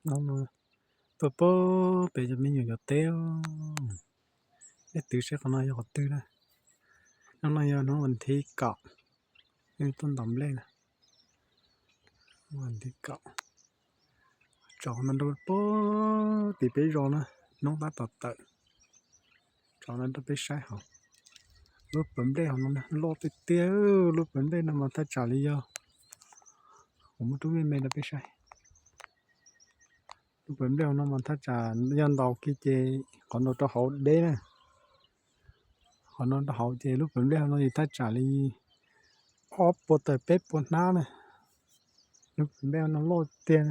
Hnub no tuaj pem cov me nyuam cov teb, nej twv seb qhov no yog qhov twg na. Hnub no yog hnub vas thib kaum, tuaj ntaus nplej na. Vas thib kaum, tsom no rau pem tim peb zos na, hnub tab tom tawm. Tsom no rau peb saib hauv, lub pawv nplej hauv no loj tiag tiag. Lub pawv nplej no mas thaj tsam li yog, kuv muab rub me me rau peb saib. Lub pawv nplej hauv no mas thaj tsam yog ntaus kiag ces qhov no rau hauv deb na. Qhov no rau hauv ces lub pawv nplej hauv no ces thaj tsam li ob puas tawm peb puas hnab na. Lub pawv nplej hauv no loj tiag.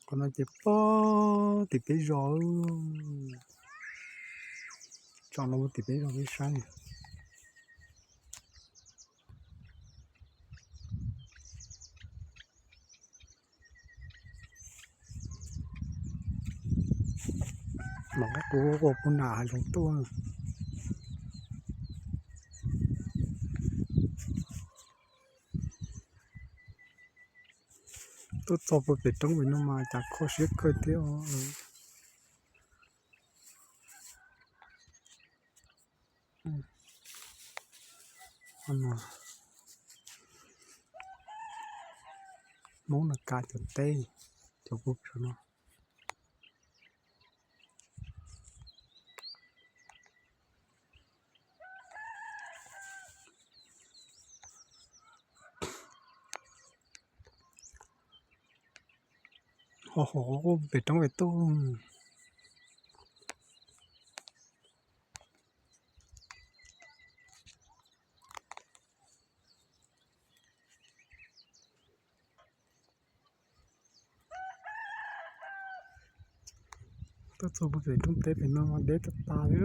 Qhov no ces pem tim peb zos, tsom no tim peb zos peb saib. Mam nqa qub ua puag nram hav zoov tuaj. Tuaj txog puag pem roob pem no mas cas kho siab kawg thiab os. Hmoob no kav cov teb, cov puag saum no. Ho ho pem roob pem tuaj. Tuaj txog puag pem roob teb pem no mas deb tas tas li.